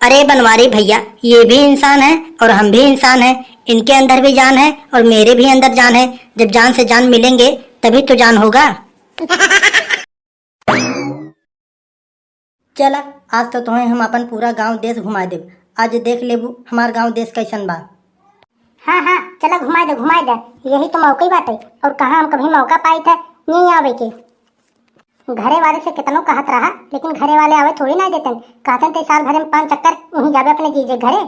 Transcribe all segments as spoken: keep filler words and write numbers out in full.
अरे बनवारी भैया, ये भी इंसान है और हम भी इंसान हैं। इनके अंदर भी जान है और मेरे भी अंदर जान है। जब जान से जान मिलेंगे तभी तो जान होगा। चला, आज तो तोहें हम अपन पूरा गांव देश घुमाए देब। आज देख लेबू हमार गांव देश कैसन बा। हाँ हाँ, चला घुमाए दे, घुमाए दे। यही तो मौका ही बाटे। और कहाँ हम कभी मौका पाई थे नहीं आवे के। घरे वाले से कितनो कहत रहा, लेकिन घरे वाले आवे थोड़ी ना देतन। कहतन ते साल भर में पांच चक्कर वहीं जाबे अपने जीजे घरे।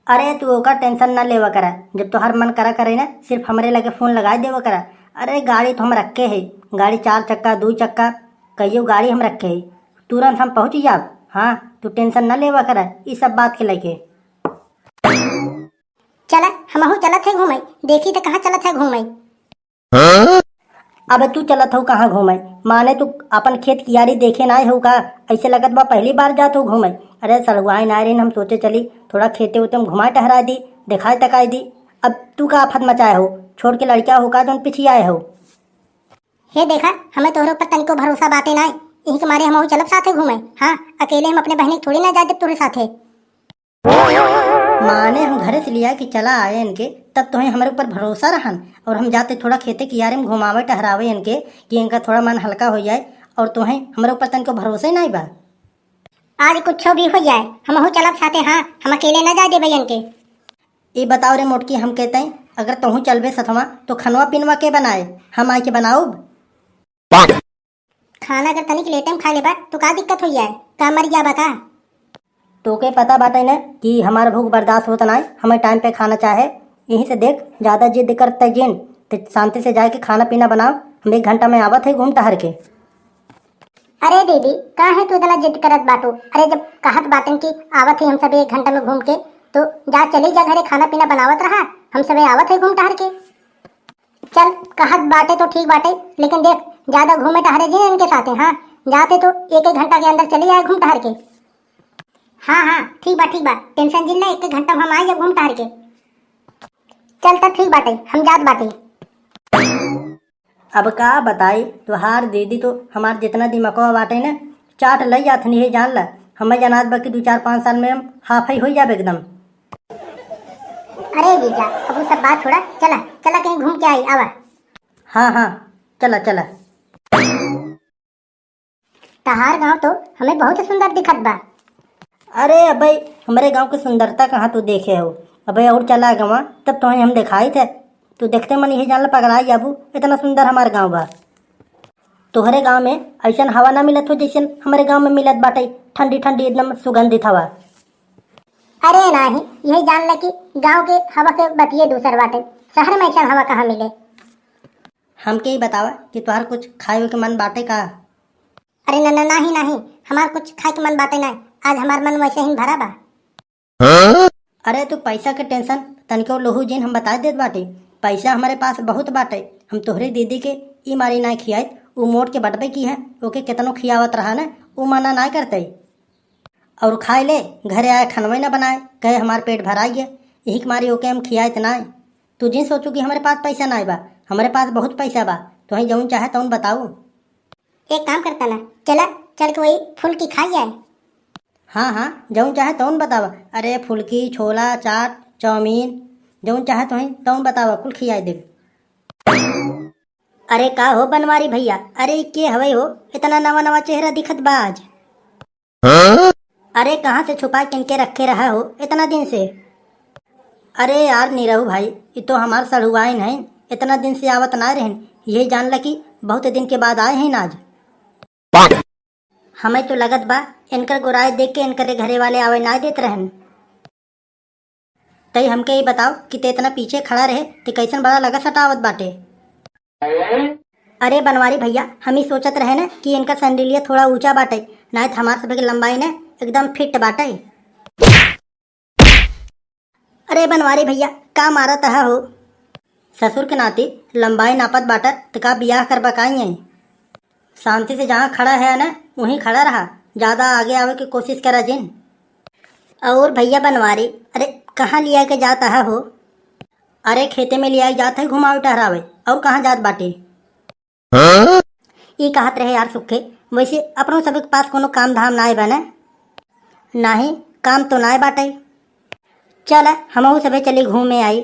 अरे तू ओकर टेंशन ना लेवा करा, जब तोहार मन करा करे ना, सिर्फ हमरे लगे फोन लगाए देवा करा। अरे गाड़ी तो हम रखे है, गाड़ी चार चक्का, दू चक्का, कईयो गाड़ी हम रखे है, तुरंत हम पहुँच जाब। हाँ, तू टेंशन ना लेवा करा ई सब बात के लेके। चला, हमहू चलत है घूमे, देखी तो कहाँ चलत है घूमे। अब तू चलत हऊ कहाँ घूमे? माने तू अपन खेत कियारी देखे ना आए हऊ का? ऐसे लगत बा पहली बार जात हऊ घूमे। अरे सड़ुआइन आए रहिन, हम सोचे चली थोड़ा खेते उते में घुमाए टहराए दी, देखाए तकाए दी। अब तू का आफत मचाए हऊ? छोड़ के लड़का हो का जौन पिछियाए हऊ? हे देखा, हमें तोहरे ऊपर तनिको भरोसा बाटे ना, यही के मारे हमहू चलब साथे घूमे। हाँ, अकेले हम अपने बहनी के थोड़ी ना जाए देब तोहरे साथे। माने हम घरे से लिया के चला आए इनके, तब तोहें हमरे ऊपर भरोसा रहन और हम जाते थोड़ा खेते कियारे में घुमावे टहरावे इनके कि इनका थोड़ा मन हल्का हो जाए, और तोहें हमरे ऊपर तनको भरोसा ही नहीं बा। आज कुछ भी हो जाए, हमहू चलब साथे। हाँ, हम अकेले ना जाए देबे इनके। ई बताओ रे मोटकी, हम कहते हैं अगर तोहू चलबे सथवा तो खनवा पिनवा के बनाए, हम आए के बनाऊब? खाना अगर तनिक लेटे में खा लेबा, तो का दिक्कत हो जाए? का मर जाबा का? तोके पता बाटे न कि हमार भूख बर्दाश्त होत नाय, हमें टाइम पे खाना चाहे। यहीं से देख, ज्यादा जिद करते जिन, ते शांति से जाए के खाना पीना बनाओ। हम एक घंटा में आवत है घूम टहर के। अरे दीदी, काहे तू इतना जिद करत बाटू? अरे जब कहत बाटन कि आवत है हम सब एक घंटा में घूम के, तो जा चली जा घरे, खाना पीना बनावत रहा, हम सबे आवत है घूम टहर के। चल, कहत बाटे तो ठीक बाटे, लेकिन देख, ज्यादा घूमे टहरे जिन इनके साथे। हाँ, जाते तो एक एक घंटा के अंदर चली आए घूम टहर के। हाँ हाँ, ठीक बा, ठीक बा, टेंशन जिन ले, एक एक घंटा में हम आए जब घूम टहर के। चल तब ठीक बाटे, हम जात बाटे। अब का बताई, तोहार दीदी तो हमार जितना दिमागवा बाटे न, चाट लई जात नहीं है, जान ला। हमें जनात बा कि दो चार पाँच साल में हम हाफ ही हो जाब एकदम। अरे जीजा, अब वो सब बात छोड़ा, चला, चला कहीं घूम के आई, आवा। हाँ हाँ, चला चला। तहार गांव तो हमें बहुत सुंदर दिखत बा। अरे अबे, हमरे गांव के सुंदरता कहाँ तू देखे हो? अबे और चला गवा, तब तोहें हम देखाई थे। तू देखते मन यही जान ला पगला जाबू, इतना सुंदर हमार गांव बा। तोहरे गांव में ऐसन हवा ना मिलत हो जैसन हमरे गांव में मिलत बाटे, ठंडी ठंडी एकदम सुगंधित हवा। अरे नाही, यही जान ले कि गांव के हवा के बतिये दूसर बाटे, शहर में ऐसन हवा कहाँ मिले। हमके ही बतावा कि तोहार कुछ खाए के मन बाटे का? अरे ना, ना, नाही, नाही, हमार कुछ खाए के मन बाटे ना, आज हमार मन वैसे ही भरा बा। अरे तू पैसा के टेंशन तनिको लोहू जिन, हम बता देत बाटे, पैसा हमारे पास बहुत बाटे। हम तोहरे दीदी के ई मारी ना खियाइत, ऊ मोट के बटबे की है, ओके केतनो खियावत रहा ना, ऊ मना ना करते। और खाए ले, घरे आए खानवे ना बनाए, कहे हमार पेट भराई है, यही के मारी ओके हम खियाइत ना। तू जिन सोचू कि हमारे पास पैसा ना बा, हमारे पास बहुत पैसा बा, तोहें जौन चाहे तौन बताऊ। एक काम करता ना, चला, चल के वही फुलकी खाई जाए। हाँ हाँ, जौन चाहे तौन बतावा। अरे फुलकी, छोला, चाट, चाउमीन, जौन चाहे तोहें तौन बतावा, कुल खियाए देब। अरे का हो बनवारी भैया, अरे ई के हवे हो, इतना नवा नवा चेहरा दिखत बा आज। अरे कहाँ से छुपा के इनके रखे रहा हो इतना दिन से? अरे यार निरहू भाई, ई तो हमार सढ़ुआइन है, इतना दिन से आवत ना रहन, यही जान ला कि बहुत दिन के बाद आए हैं आज। हमें तो लगत बा इनकर गोराई देख के इनकरे घरे वाले आवे ना देत रहन। तई हमके ई बताओ कि ते इतना पीछे खड़ा रहे, ते कैसन बड़ा लगा सटावत बाटे? अरे बनवारी भैया, हम ही सोचत रहे न कि इनका सैंडिलिया थोड़ा ऊंचा बाटे, नाय त हमार सभे के लंबाई न एकदम फिट बाटे। अरे बनवारी भैया, का मारत हा हो? ससुर के नाती लंबाई नापत बाटा, त का बियाह करबा का यहीं? शांति से जहाँ खड़ा है न, वहीं खड़ा रहा, ज्यादा आगे आवे के कोशिश करा जिन। और भैया बनवारी, अरे कहाँ लिया के जात हा हो? अरे खेते में लिया जात है घुमावे टहरावे, और कहाँ जात बाटे? ई कहत रहे यार सुखे, वैसे अपनों सब के पास कोनो काम धाम ना आए बा न? नाही, काम तो नाय बाटे। चल, हमहू सभे चली घूमे आई।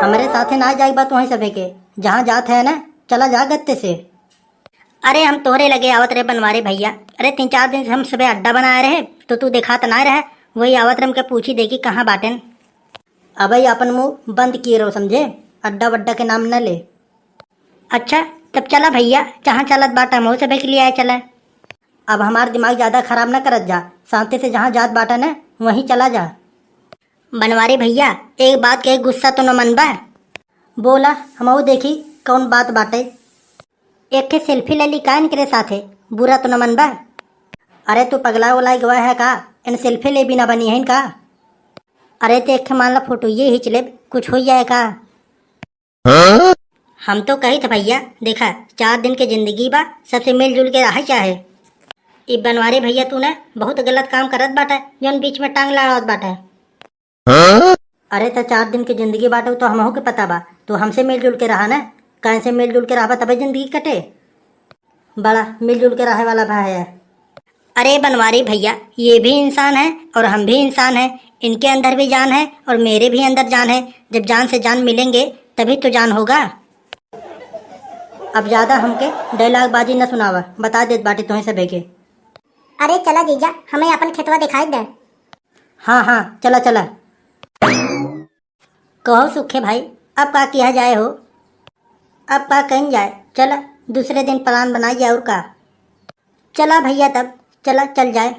हमरे साथे ना जाए बा तुहई सभे के, जहाँ जात है ना, चला जा गत्ते से। अरे हम तोहरे लगे आवत रहे बनवारी भइया, अरे तीन चार दिन से हम सभे अड्डा बनाए रहे तो तू देखात ना रहे, वही आवत रहे हमके पूछी देखी कहाँ बाटेन। अबही आपन मुँह बंद किए रहो समझे, अड्डा वड्डा के नाम न ले। अच्छा तब चला भइया, जहाँ चलत बाटा हमहू सभे के लिए आए चला। अब हमार दिमाग ज्यादा खराब न करत जा, शांति से जहाँ जात बाटा न वहीं चला जा। बनवारी भइया, एक बात के गुस्सा तो न मनबा? बोला, हमहू देखी कौन बात बाटे। एक ठे सेल्फी ले ली का इनकरे साथे, बुरा तो न मनबा? अरे तू पगला उला गवा है का? इन सेल्फी ले बिना बनी है इनका? अरे तो एक ठे मान ला फोटो ये खींच ले, कुछ हो जाए का? हम तो कही था भइया, देखा चार दिन के जिंदगी बा, सबसे मिलजुल के रहा चाहे। ई बनवारी भइया तू ना बहुत गलत काम करत बाटा, जौन बीच में टांग लड़ावत बाटा। अरे तो चार दिन के जिंदगी बाटे उ तो हमहू के पता बा, तू हमसे मिलजुल के रहा ना, काहे से मिलजुल के रहबा तबे जिंदगी कटे। बड़ा मिलजुल के रहे वाला भाई है। अरे बनवारी भइया, ये भी इंसान है और हम भी इंसान हैं, इनके अंदर भी जान है और मेरे भी अंदर जान है। जब जान से जान मिलेंगे तभी तो जान होगा। अब ज्यादा हमके डायलॉग बाजी न सुनावा, बता देत बाटी तुहें सभे के। अरे चला जीजा, हमें अपन खेतवा दिखाई दे। हाँ हाँ, चला चला। कहो सुखे भाई, अब का किया जाए हो? अब का कइल जाए, चला दूसरे दिन प्लान बनाई जाए और का। चला भइया तब, चला चल जाए।